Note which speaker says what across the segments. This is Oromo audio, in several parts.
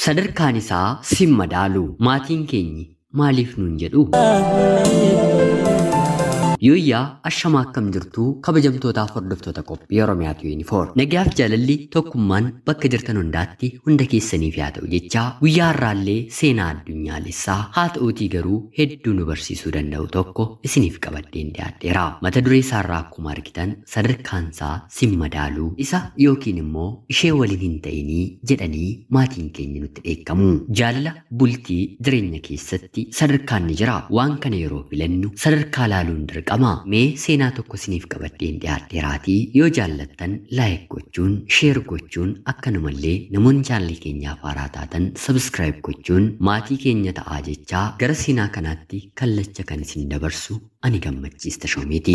Speaker 1: Sadarkaan isaa sin madaalu. Maatiin keenyi maaliif nuun jedhu? Yooyyaa ashamaa akkam jirtuu kabajamtootaaf hordoftoota qophii Oromiyaa 24. Nagayaaf jaalalli tokkummaan bakka jirtan hundaatti hunda keessaniif haa ta'u jechaa guyyaa har'aallee seenaa addunyaalessaa haa ta'uutii garuu hedduu nu barsiisuu danda'u tokko isiniif qabadheen dhiyaadheera. Mata duree isaarraa akkuma argitan sadarkaan isaa sin madaaluu isa yookiin immoo ishee waliin hin ta'inii jedhanii maatiin keenya nutti dheekkamu. Jaalala bultii jireenya keessatti sadarkaan ni jira. Waan kana yeroo filannu sadarkaa laaluun dirqama. Mee seenaa tokko isiniif qabadheen dhiyaadheeraatii yoo jaallattan like gochuun, share gochuun, akkanumallee namoonni chaanalii keenyaaf haaraa taatan subscribe gochuun maatii keenya ta'aa jechaa gara seenaa kanaatti kallacha kan isin dabarsu ani Gammachiis Tashoomeeti.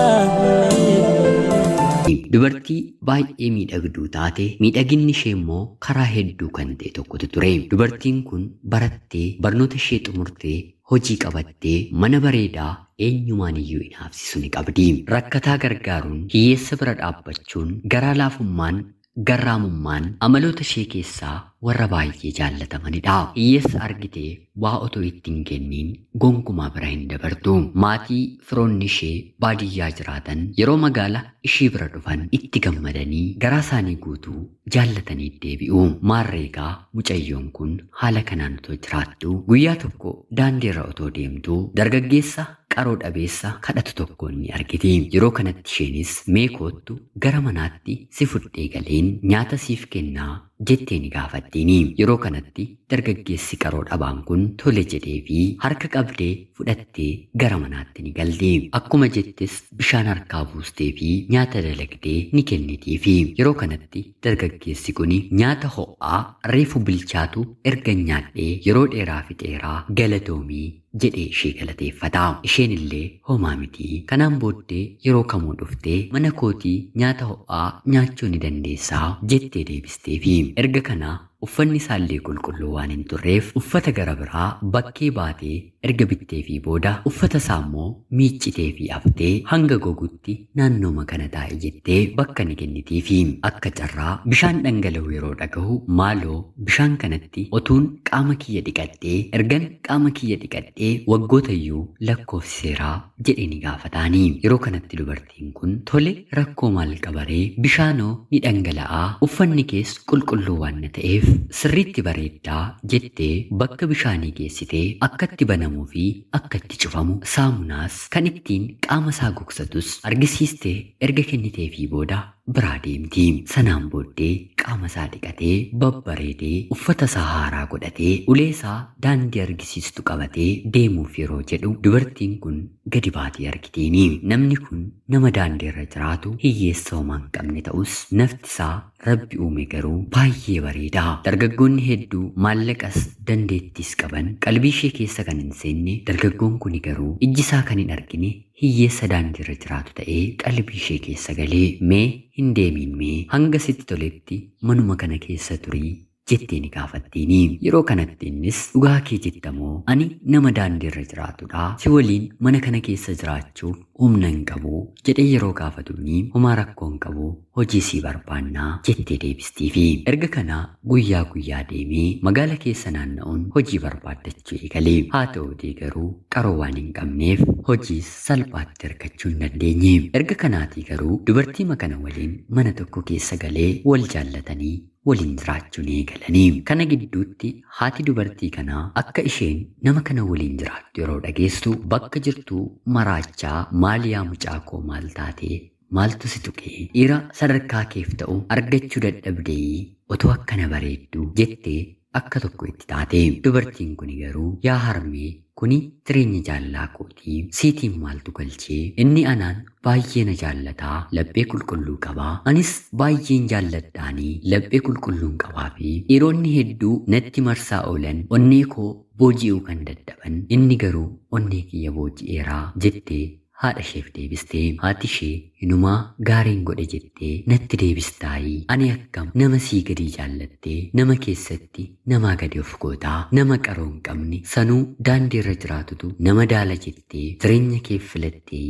Speaker 1: Dubartii baay'ee miidhagduu taate, miidhaginni ishee immoo karaa hedduu kan ta'e tokkotu ture. Dubartiin kun barattee barnoota ishee xumurtee hojii qabattee mana bareedaa eenyumaan iyyuu hin haafsisu ni qabdi. Rakkataa gargaaruun, hiyyeessa bira dhaabbachuun, garaa laafummaan, garraamummaan amaloota ishee keessaa warra baay'ee jaallatamanidha. Hiyyeessa argitee waa otoo ittiin kenniin gonkumaa bira hin dabartu. Maatii firoonni ishee baadiyyaa jiraatan yeroo magaala ishii bira dhufan itti gammadanii garaa isaanii guutuu jaallatanii deebi'u. Maarreegaa mucayyoon kun haala kanaan otoo jiraattu guyyaa tokko daandiirra otoo deemtu dargaggeessa qaroo dhabeessa kadhatu tokko ni argiti. Yeroo kanatti isheenis mee koottu gara manaatti si fudhee galeen nyaata siif kennaa jettee ni gaafattiini. Yeroo kanatti dargaggeessi qaroo dhabaan kun tole jedhee fi harka qabdee fudhattee gara manaatti ni galti. Akkuma jettes bishaan harkaa buustee fi nyaata dalagdee ni kennitiifi. Yeroo kanatti dargaggeessi kun nyaata ho'aa reefu bilchaatu erga nyaadhee yeroo dheeraa fixeeraa galatoomii jedhee ishee galateeffata. Isheen illee homaa miti. Kanaan booddee yeroo kamuu dhuftee mana kootii nyaata ho'aa nyaachuu ni dandeessaa jettee deebisteefi. Erga kana uffanni isaallee qulqulluu waan hin turreef uffata gara biraa bakkee baatee erga bitteefii booda uffata isaa immoo miiccitee fi haftee hanga gogutti naannooma kana taa'e jettee bakka ni kennitiifi. Akka carraa bishaan dhangala'u yeroo dhagahu maaloo bishaan kanatti otuun qaama kiyya dhiqadhee ergan qaama kiyya dhiqadhee waggootayyuu lakkoofsiseeraa jedhee ni gaafataani. Yeroo kanatti dubartiin kun tole rakkoo maal qabaree bishaanoo ni dhangala'aa uffanni kees qulqulluu waan ta'eef sirriitti bareeddaa jettee bakka bishaanii geessitee akkatti banamuu fi akkatti cufamu saamunaas kan ittiin qaama isaa gogsatus argisiistee erga kenniteefii booda biraa deemti. Sanaan booddee qaama isaa dhiqatee babbareedee uffata isaa haaraa godhatee ulee isaa daandii argisiistu qabatee deemuuf yeroo jedhu dubartiin kun gadi baatee argitiini. Namni kun nama daandii irra jiraatu hiyyeessa homaa hin qabne ta'us nafti isaa Rabbi uume garuu baay'ee bareeda. Dargaggoonni hedduu maallaqas dandeettis qaban qalbii ishee keessa kan hin seenne dargaggoon kun garuu ijji isaa kan hin argine hiyyeessa daandii irra jiraatu ta'ee qalbii ishee keessa galee mee hin deemiin mee hanga sitti toletti manuma kana keessa turii jettee ni gaafattiini. Yeroo kanatti innis dhugaa kee jettamoo ani nama daandii irra jiraatudha. Si waliin mana kana keessa jiraachuuf humna hin qabu jedhee yeroo gaafatuuni homaa rakkoo hin qabu hojii sii barbaannaa jettee deebistiifi. Erga kana guyyaa guyyaa deemee magaala keessa naanna'uun hojii barbaaddachuu eegalee. Haa ta'uutii garuu qaroo waan hin qabneef hojiis salphaatti argachuu hin dandeenye. Erga kanaatii garuu dubartii kana waliin mana tokko keessa galee wal jaallatanii waliin jiraachuu ni eegalanii. Kana gidduutti haati dubartii kanaa akka isheen nama kana waliin jiraattu yeroo dhageessu bakka jirtu maraachaa maal yaa mucaa koo maal taatee maaltu si tuqee dhiira sadarkaa keef ta'u argachuu dadhabdee otoo akkana bareeddu jettee akka tokko itti taate. Dubartiin kuni garuu yaa harmee kuni jireenya jaalalaa kootii siitiin maaltu galchee inni anaan baay'ee na jaallataa laphee qulqulluu qabaa anis baay'een jaalladhaanii laphee qulqulluun qabaa fi dhiironni hedduu natti marsaa oolan onnee koo booji'uu kan dadhaban inni garuu onnee kiyya booji'eeraa jettee haadha isheef deebistee haati ishee hinumaa gaariin godhe jettee natti deebistaayii ani akkam nama sii gadii jaallattee nama keessatti namaa gadi of gootaa nama qaroo hin qabne sanuu daandii irra jiraatutu nama daala jettee jireenya kee filattee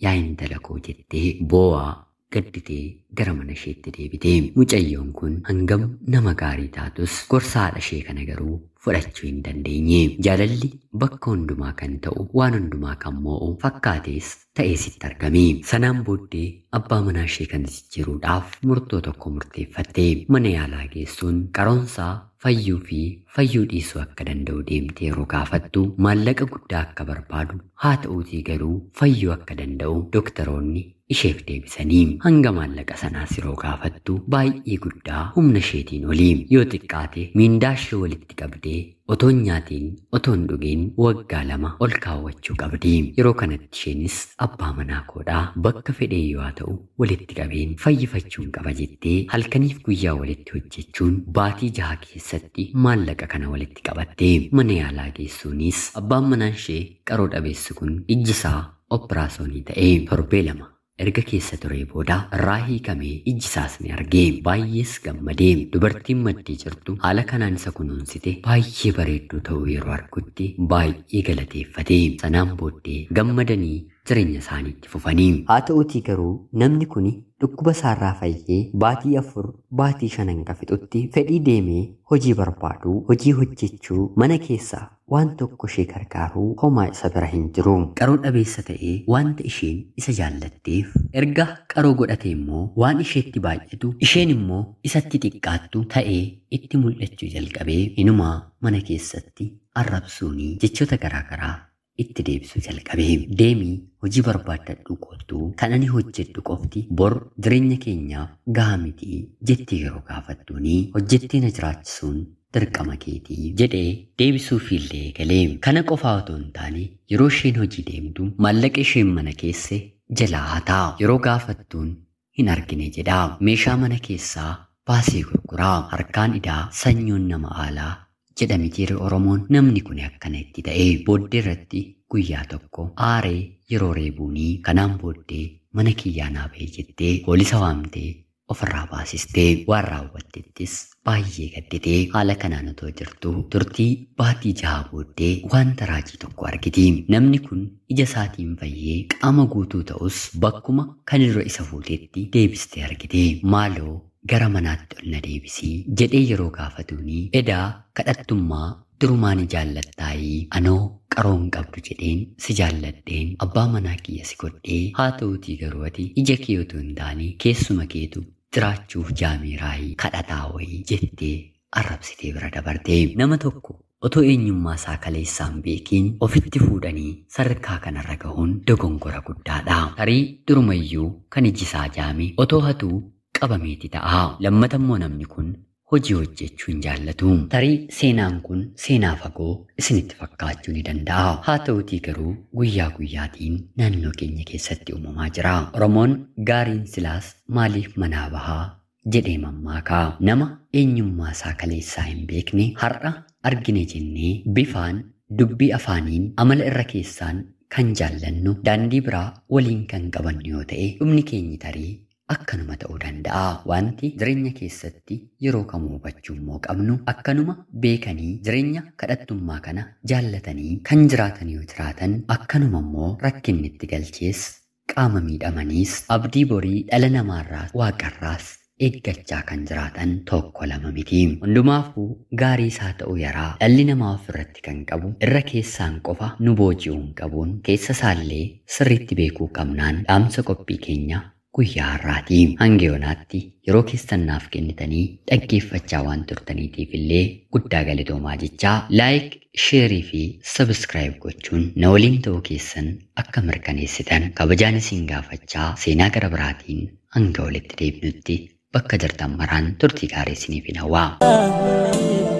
Speaker 1: yaa intala koo jettee boo'aa gadditee gara mana isheetti deebite. Mucayyoon kun hangam nama gaarii taatus gorsa haadha ishee kana garuu fudhachuu hin dandeenye. Jaalalli bakka hundumaa kan ta'u, waan hundumaa kan moo'u fakkaatees ta'ee sitti argame. Sanaan booddee abbaa manaa ishee kana jijjiiruudhaaf murtoo tokko murteeffatte. Mana yaalaa geessuun qaroonsaa fayyuu fi fayyuu dhiisuu akka danda'u deemtee yeroo gaafattu maallaqa guddaa akka barbaadu, haa ta'uutii garuu fayyuu akka danda'u dooktaroonni isheef deebisanii. Hanga maallaqa sanaas yeroo gaafattu baay'ee guddaa, humna isheetiin olii. Yoo xiqqaate miindaa ishee walitti qabdee otoo hin nyaatiin otoo hin dhugiin waggaa 2 ol kaawwachuu qabdi. Yeroo kanatti isheenis abbaa manaa koodhaa bakka fedhee yoo haa ta'u walitti qabeen fayyifachuun qaba jettee halkaniif guyyaa walitti hojjechuun baatii 6 keessatti maallaqa kana walitti qabatte. Mana yaalaa geessuunis abbaan manaa ishee qaroo dhabeessi kun ijji isaa ooperaasyoonii ta'ee torbee 2 erga keessa turee booda irraa hiikamee ijji isaas ni argee, baay'ees gammadee. Dubartiin maddii jirtu haala kanaan isa kunuunsite baay'ee bareedduu ta'uu yeroo argutti baay'ee galateeffate. Sanaan booddee gammadanii jireenya isaaniitti fufanii. Haa ta'uutii garuu namni kun dhukkuba isaarraa fayyee baatii 4 baatii 5 hanga fixutti fedhii deemee hojii barbaaduu, hojii hojjechuu, mana keessaa waan tokko ishee gargaaruu homaa isa bira hin jiru. Qaroo dhabeessa ta'ee wanta isheen isa jaallatteef, erga qaroo godhate immoo waan isheetti baay'atu, isheen immoo isatti xiqqaattu ta'ee itti mul'achuu jalqabee inumaa mana keessatti arrabsuunii jechoota garaagaraa itti deebisuu jalqabee. Deemii hojii barbaaddadhu kottuu, kan ani hojjedhu qofti bor jireenya keenyaaf gahaa miti jettee yeroo gaafattuuni hojjettee na jiraachisuun dirqama keetii jedhee deebisuufiillee galee. Kana qofaa otoo hin taane yeroo isheen hojii deemtu maallaqa isheen mana keesse jalaa hataa, yeroo gaafattuun hin argine jedha. Meeshaa mana keessaa baasee gurguraa. Harkaan idaa sanyoon nama aalaa jedhamitiiri Oromoon. Namni kun akkana itti ta'e. Booddee irratti guyyaa tokko aaree yeroo reebuunii kanaan booddee mana kiyyaa naa ba'e jettee poolisa waamtee ofirraa baasistee, waan raawwattettis baay'ee gadditee. Haala kanaan otoo jirtu turtii baatii 6 booddee wanta raajii tokko argiti. Namni kun ija isaatiin fayyee qaama guutuu ta'us bakkuma kan irra isa fuutetti deebistee argite. Maaloo gara manaatti ol na deebisii jedhee yeroo gaafatuuni edaa kadhattummaa durumaa ni jaallattaayii, anoo qaroon qabdu jedheen si jaalladheen abbaa manaa kiyya si godhee, haa ta'uutii garuu ati ija kee otoo hin taane keessuma keetu jiraachuuf jaameeraayii kadhataa wayii jettee arrabsitee bira dabarte. Nama tokko otoo eenyummaa isaa kaleessaan beekiin ofitti fuudhanii sadarkaa kanarra gahuun dogongora guddaadha. Tarii durumayyuu kan iji isaa jaame otoo hatuu qabameeti ta'a. Lammata immoo namni kun hojii hojjechuu hin jaallatu. Tarii seenaan kun seenaa fagoo isinitti fakkaachuu ni danda'a. Haa ta'uutii garuu guyyaa guyyaatiin naannoo keenya keessatti uumamaa jira. Oromoon gaariin silaas maaliif manaa bahaa jedhee mammaakaa. Nama eenyummaa isaa kaleessaa hin beekne har'a argine jennee bifaan, dubbii afaaniin, amala irra keessaan kan jaallannu, daandii biraa waliin kan qabannu yoo ta'e dhumni keenyi tarii akkanuma ta'uu danda'a. Wanti jireenya keessatti yeroo kamuu hubachuu immoo qabnu, akkanuma beekanii jireenya kadhattummaa kana jaallatanii kan jiraatan yoo jiraatan, akkanuma immoo rakkinni itti galchees qaama miidhamaniis abdii borii dhala namaarraas waaqarraas eeggachaa kan jiraatan tokko lama miti. Hundumaafuu gaarii isaa ta'uu yaraa dhalli namaa ofirratti kan qabu irra keessaan qofa nu booji'uun qabuun keessa isaallee sirriitti beekuu qabnaan dhaamsa qophii keenya guyyaa har'aati. Hanga yoonaatti yeroo keessan naaf kennitanii dhaggeeffachaa waan turtaniitiif illee guddaa galatoomaa jechaa, laayik, sheerii fi sabskraayib gochuun na waliin ta'uu keessan akka mirkaneessitan kabajaan isin gaafachaa, seenaa gara biraatiin hanga walitti deebinutti bakka jirtan maraan turtii gaarii isiniif hin hawwaa.